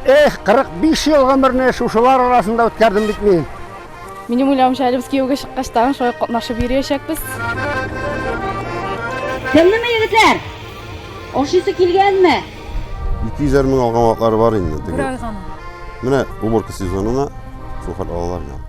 Эх, 45 ел гомерне шушылар арасында үткәрдем бит мин. Минем уйлавымча, әле без кияүгә чыккач тагын шулай катнашып йөриячәкбез. Тәмлеме, егетләр? Ашыйсы килгәнме? 200 мең алган вакытлары бар инде. Бер айгамы? Менә уборка сезонына шул хәл алалар инде.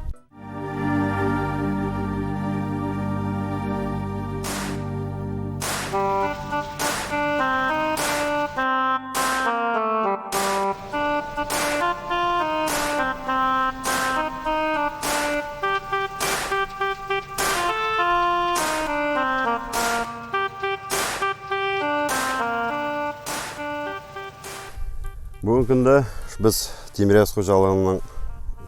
Бүгенге көндә без Тимиряз хуҗалыгының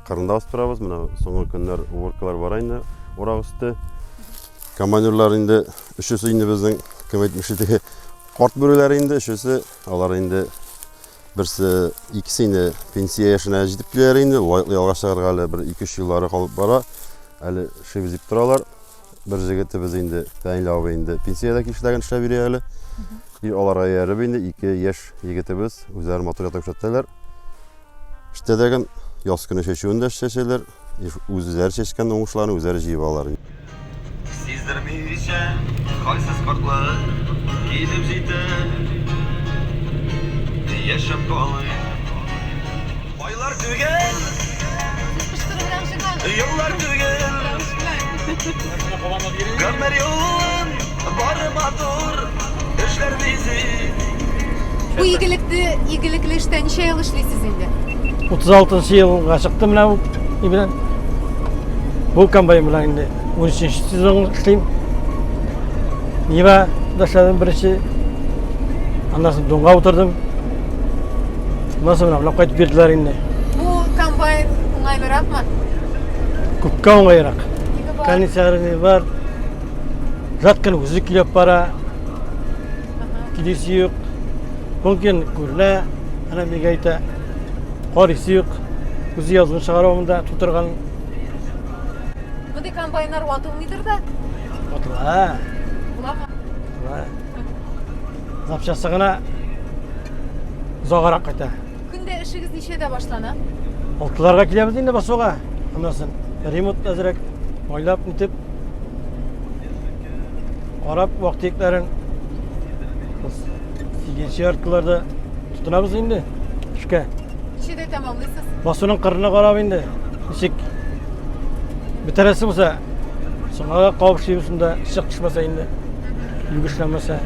кырында басып торабыз. Менә соңгы көннәр уборкалар бара инде, урак өсте. Комбайнерлар инде өчесе инде безнең, кем әйтмешли теге карт бүреләр инде өчесе. Алар инде берсе, икесе инде пенсия яшенә җитеп киләләр инде. Лаеклы ялга чыгарга әле бер ике-өч еллары калып бара. Әле эшлибез дип торалар. Бер җегетебез инде, Фәнил абый инде пенсиядә кишләген эшләп йөри әле. И аларга ияреп инде ике яшь егетебез үзләрен матур яктан күрсәтәләр. Эштә дә яз көне чәчүен дә чәчәләр. Үзләре чәчкән уңышларны үзләре җыеп алалар. Сиздермичә, кайсыз картлык килеп җитә. Яшәп калыйк. Айлар түгел, еллар түгел. Гомер юлын бары матур эшләр бизи. Бу игелекле, игелекле эштә ничә ел эшлисез инде? 36 елга чыкты менә бу ни белән. Бу комбайн белән инде 13 сезон эшлим. Нива да эшләдем беренче. Аннан соң Донга утырдым. Аннан соң менә кайтып бирделәр инде. Бу комбайн уңайлыракмы? Күпкә уңайрак. Кондиционер бар. Жатканы үзе көйләп бара. Килесе юк. Мөмкин күренә, әнә миңа әйтә. Карыйсы юк. Үзе язгын чыгара монда тутырган. Мондый комбайннар ватылмыйдыр да? Ватыла. Буламы? Ватыла. Запчасы гына озаграк кайта. Көндә эшегез ничәдә башлана? Алтыларга киләбез инде басуга. Аннан соң ремонт әзрәк майлап нитеп карап вак-төякләрен сигезенче яртыларда тотынабыз инде эшкә. Ничәдә тәмамлыйсыз? Басуның кырына карап инде ничек бетерәсе булса, соңга калып эшлибез шунда, чык төшмәсә инде, юк эшләнмәсә.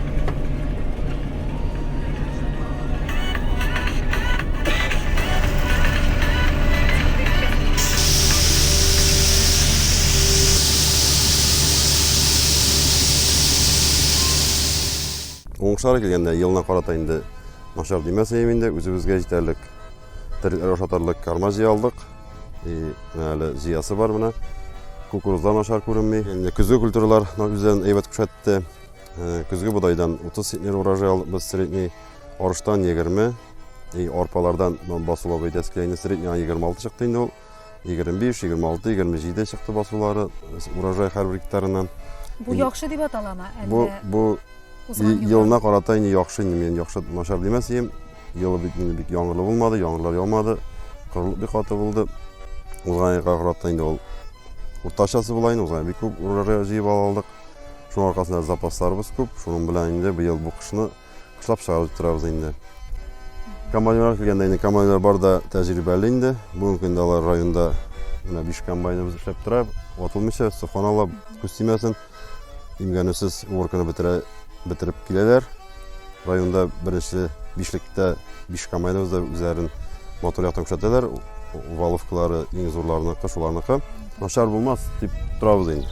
Уңышлар килгәндә елына карата инде начар димәс идем инде, үзебезгә җитәрлек терлекләр ашатарлык корма җыя алдык. И әле җыясы бар менә. Кукурузлар начар күренми. Инде көзге культуралар үзләрен әйбәт күрсәтте. Көзге бодайдан 30 центнер урожай алдык без средний, арыштан 20, и арпалардан басулап әйтәсе килә инде средний 26 чыкты инде ул. 25, 26, 27 чыкты басулары урожай һәрбер гектарыннан. Бу яхшы дип аталамы? Бу бу елына карата инде яхшы инде мин яхшы начар димәс идем. Елы бит инде бик яңгырлы булмады, яңгырлар яумады, корылык бик каты булды. Узган елга карата инде ул уртачасы була инде, узган ел бик күп урожай җыеп ала алдык. Шуның аркасында запасларыбыз күп. Шуның белән инде быел бу кышны кышлап чыгарып торабыз инде. Комбайнерлар килгәндә инде комбайнерлар бар да тәҗрибәле инде. Бүгенге көндә алар районда менә 5 комбайныбыз эшләп тора. Ватылмыйча, субханалла, күз тимәсен. Имгәнүсез уборканы бетерә бетереп киләләр. Районда беренче бишлектә 5 комбайныбыз да үзләрен матур яктан күрсәтәләр. Валовкалары иң зурларыныкы, шуларныкы. Начар булмас дип торабыз инде.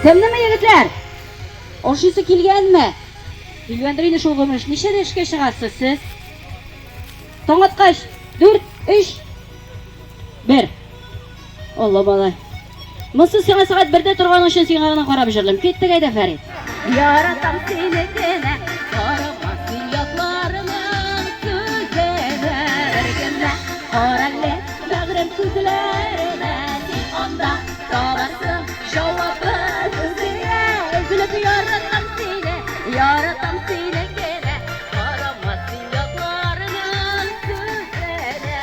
Тәмлеме, егетләр? Ашыйсы килгәнме? Килгәндер инде шул гомер. Ничәдә эшкә чыгасыз сез? Таң аткач, 4, 3, 1. Алла бала. Монсы сиңа сәгать бердә торган өчен сиңа гына карап җырлыйм. Киттек әйдә, Фәрит. Яратам сине генә, карама син ятларының сүзенә. Бер генә карале бәгърем күзләренә, син анда табасың җавабын үзеңә. Өзелеп яратам сине, яратам сине генә, карама син ятларының сүзенә.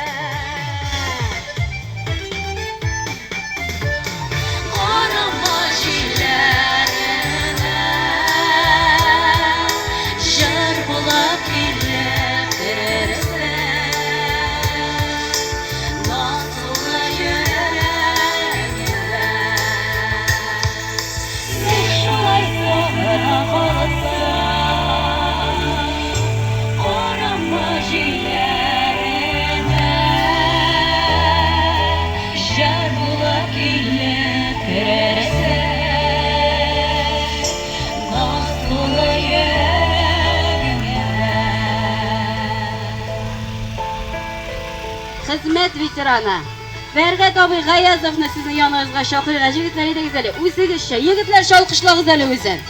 Карама җилләренә, җыр булып килеп керерсең. Назлы йөрәгемә. Ник шулай сагына калсам, Карама җилләренә, җыр булып килеп керерсең. Наз тулы йөрәгемә. Хезмәт ветераны Фәргать абый Гаязовны сезнең яныгызга чакырырга, җегетләр, әйдәгез әле, үзегезчә, егетләрчә алкышлагыз әле үзен.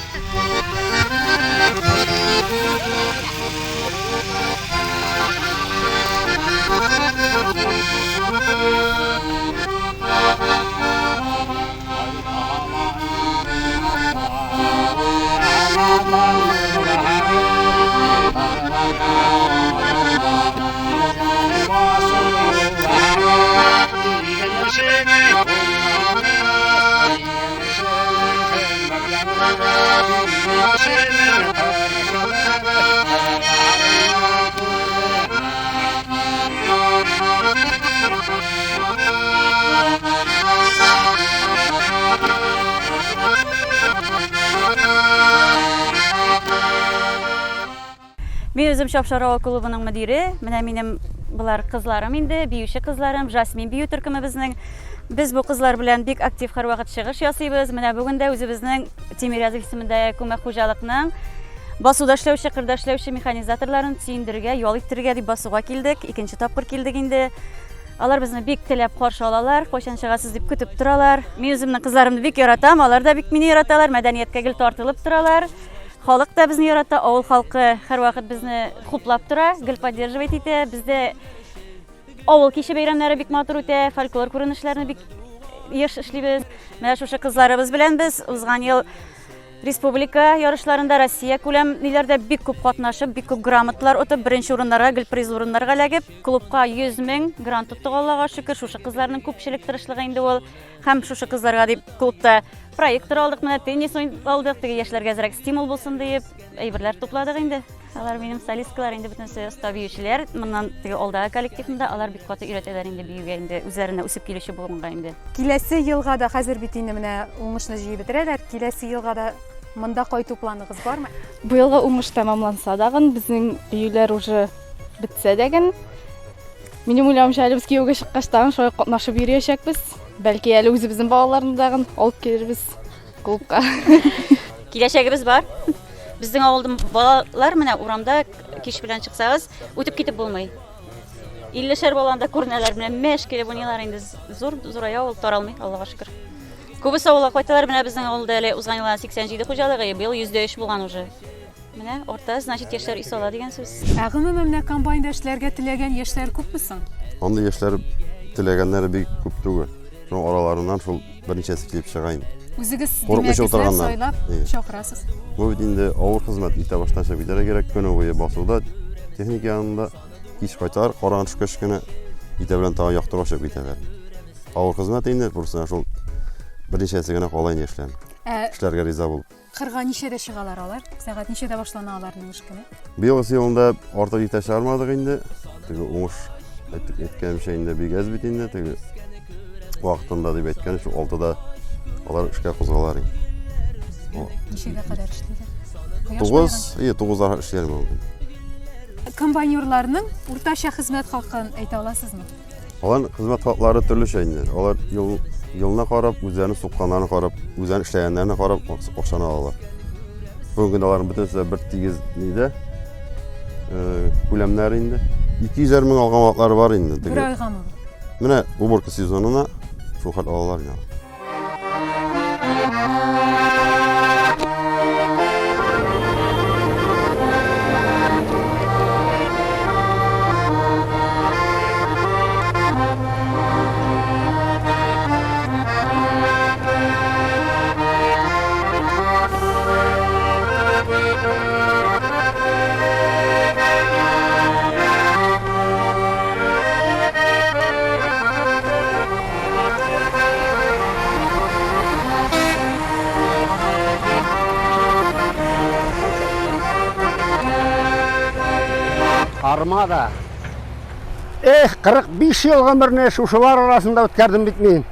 Мин үзем Чапшар авыл клубының мөдире. Менә минем болар кызларым инде, биюче кызларым, Жасмин бию төркеме безнең. Без бу кызлар белән бик актив һәрвакыт чыгыш ясыйбыз. Менә бүген дә үзебезнең Тимирязев исемендәге күмәк хуҗалыкның басуда эшләүче, кырда эшләүче механизаторларын сөендерергә, ял иттерергә дип басуга килдек. Икенче тапкыр килдек инде. Алар безне бик теләп каршы алалар, кайчан чыгасыз дип көтеп торалар. Мин үземнең кызларымны бик яратам, алар да бик мине яраталар, мәдәнияткә гел тартылып торалар. Халык та безне ярата, авыл халкы һәрвакыт безне хуплап тора, гел поддерживать итә. Бездә авыл киче бәйрәмнәре бик матур үтә, фольклор күренешләрне бик еш эшлибез. Менә шушы кызларыбыз белән без узган ел республика ярышларында, Россия күләм ниләрдә бик күп катнашып, бик күп грамоталар отып, беренче урыннарга, гел призлы урыннарга эләгеп, клубка 100 мең грант тоттык, Аллага шөкер. Шушы кызларның күпчелек тырышлыгы инде ул. Һәм шушы кызларга дип клубта проектор алдык, менә теннис алдык, теге яшьләргә әзрәк стимул булсын диеп, әйберләр тупладык инде. Алар минем солисткалар инде, бөтенесе оста биючеләр. Моннан теге алдагы коллективында алар бик каты өйрәтәләр инде биюгә инде, үзләренә үсеп килүче буынга инде. Киләсе елга да, хәзер бит инде менә уңышны җыеп бетерәләр, киләсе елга да монда кайту планыгыз бармы? Быелгы уңыш тәмамланса дагын, безнең биюләр уже бетсә дәген, минем уйлавымча, әле без кияүгә чыккач тагын шулай катнашып йөриячәкбез. Бәлки әле үзебезнең балаларны дагын алып килербез клубка. Киләчәгебез бар. Безнең авылда балалар менә урамда кич белән чыксагыз, үтеп китеп булмый. Иллешәр баланда күренәләр, менә мәш килеп уйныйлар инде. Зур, зурая авыл таралмый, Аллага шөкер. Күбесе авылга кайталар, менә безнең авылда әле узган елдан 87 хуҗалыгы, быел 103 булган уже. Менә арта, значит, яшьләр өй сала дигән сүз. Ә гомумән менә комбайнда эшләргә теләгән яшьләр күпме соң? Андый яшьләр теләгәннәре бик күп түгел. Шуның араларыннан шул берничәсе килеп чыга инде. Үзегез димәк, эзләп, сайлап чакырасыз. Бу бит инде авыр хезмәт, иртә баштан чыгып китәргә кирәк, көне буе басуда, техника янында, кич кайталар, караңгы төшкәч кенә иртә белән тагын яктыруга чыгып китәләр. Авыр хезмәт инде, просто шул берничәсе генә кала инде яшьләрнең. Ә Эшләргә риза булып. Кырга ничәдә чыгалар алар? Сәгать ничәдә башлана аларның эш көне? Быелгы елында артык иртә чыгармадык инде. Теге уңыш әйткәнемчә инде бик әз бит инде. Теге вакытында дип әйткән, шул 6-да алар эшкә кузгалар инде. Ничәгә кадәр эшлиләр? 9, ие, 9-да эшләр мөмкин. Комбайнерларның уртача хезмәт хакын әйтә аласызмы? Алар хезмәт хаклары төрлечә инде. Алар ел Елына карап, үзләренең сукканнарын карап, үзләренең эшләгәннәрен карап акчаны алалар. Бүгенге көндә аларның бөтенесе дә бер тигез нидә күләмнәре инде. 200 мең алган вакытлары бар инде. Бер айгамы? Менә уборка сезонына шул хәл алалар инде. Армада. Эх, 45 ел гомерне шушылар арасында үткәрдем бит мин.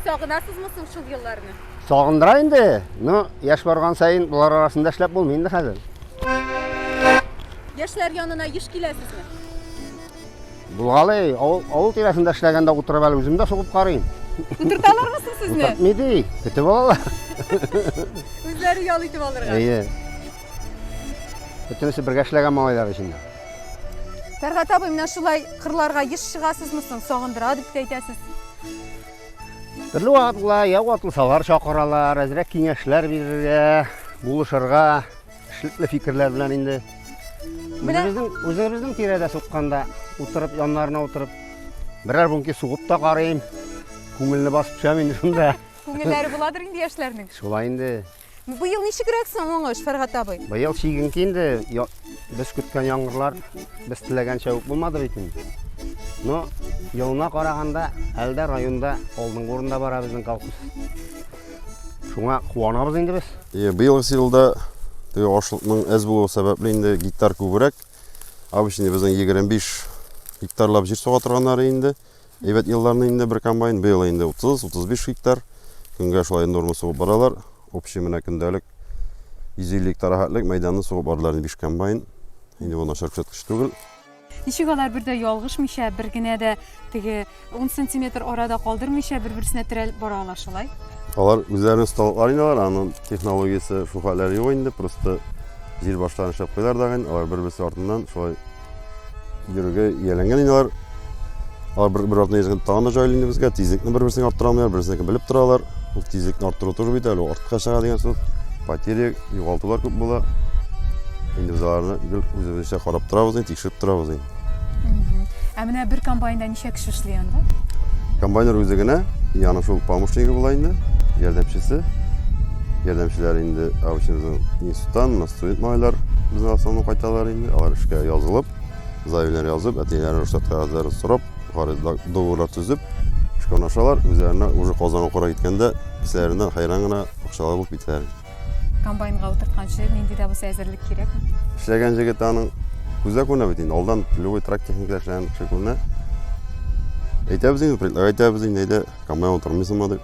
Сагынасызмы соң шул елларны? Сагындыра инде. Ну, яшь барган саен болар арасында эшләп булмый инде хәзер. Яшьләр янына еш киләсезме? Булгалый, авыл, авыл тирәсендә эшләгәндә утырып әле үзем дә сугып карыйм. Утырталармы соң сезне? Утыртмый ди, көтеп алалар. Үзләре ял итеп алырга. Әйе. Бөтенесе бергә эшләгән малайлар өчен. Фәргать абый, менә шулай кырларга еш чыгасызмы соң? Сагындыра дип тә әйтәсез. Төрле вакыт була, я ватылсалар чакыралар, әзрәк киңәшләр бирергә, булышырга. Эшлекле фикерләр белән инде. Менә Үзебезнең үзебезнең тирәдә сукканда утырып, яннарына утырып, берәр бунки сугып та карыйм. Күңелне басып төшәм инде шунда. Күңелләре буладыр инде яшьләрнең. Шулай инде. Быел ничегрәк соң уңыш, Фәргать абый? Быел чигенке инде без көткән яңгырлар без теләгәнчә үк булмады бит инде. Но елына караганда әле дә районда алдынгы урында бара безнең колхоз. Шуңа куанабыз инде без. Е, быелгы елда теге ашлыкның әз булуы сәбәпле инде гектар күбрәк. Обычно безнең 25 гектарлап җир суга торганнары инде. Әйбәт елларны инде бер комбайн, быел инде 30-35 гектар. Көнгә шулай норма сугып баралар. Общий менә көндәлек 150 гектар рәхәтлек мәйданны сугып бардылар инде 5 комбайн. Инде бу начар күрсәткеч түгел. Ничек алар бер дә ялгышмыйча, бер генә дә теге 10 сантиметр арада калдырмыйча бер-берсенә терәлеп бара ала шулай? Алар үзләренең осталыклары инде алар, аның технологиясе шул хәтләр юк инде, просто җир башларын эшләп куялар да инде, алар бер-берсе артыннан шулай йөрергә ияләнгән инде алар. Алар бер бер артыннан йөргән тагын да җайлы инде безгә, тизлекне бер-берсенә арттыра алмыйлар, берсенекен белеп торалар. Ул тизлекне арттыру тоже бит әле, ул артка чыга дигән сүз. Потеря, югалтулар күп була. Инде без аларны гел үзебезчә карап торабыз инде, тикшереп торабыз инде. Ә менә бер комбайнда ничә кеше эшли анда? Комбайнер үзе генә, и аның шул помощнигы була инде, ярдәмчесе. Ярдәмчеләр инде обычно безнең институттан, менә студент малайлар безнең основном кайталар инде. Алар эшкә язылып, заявление язып, әтиләренең рөхсәт кәгазьләрен сорап, договорлар төзеп, эшкә урнашалар. Үзләренә уже Казанга укырга киткәндә, кесәләреннән хәйран гына акчалар булып китәләр. Комбайнга утыртканчы нинди дә булса әзерлек кирәкме? Эшләгән җегет аның күзгә күренә бит инде. Алдан любой трак техникада эшләгән кеше күренә. Әйтәбез инде, предлагать итәбез инде, әйдә, комбайн утырмыйсыңмы дип.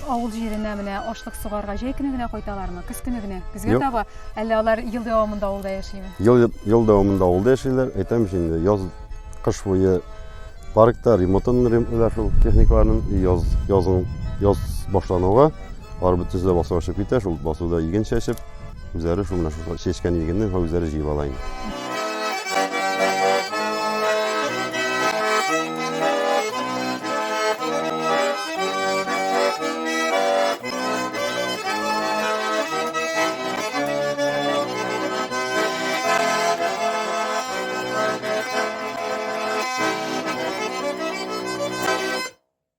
Авыл җиренә менә ашлык сугарга җәй көне генә кайталармы? Көз көне генә? Көзгә Юк. таба? Әллә алар ел дәвамында авылда яшиме? Ел, ел дәвамында авылда яшиләр. Әйтәм бит инде, яз, кыш буе паркта ремонтын ремонтлыйлар шул техникаларның. И яз, язын, яз башлануга алар бөтенесе дә басуга чыгып китә. Шул басуда иген чәчеп, үзләре шул менә шул чәчкән игенне үзләре җыеп ала инде.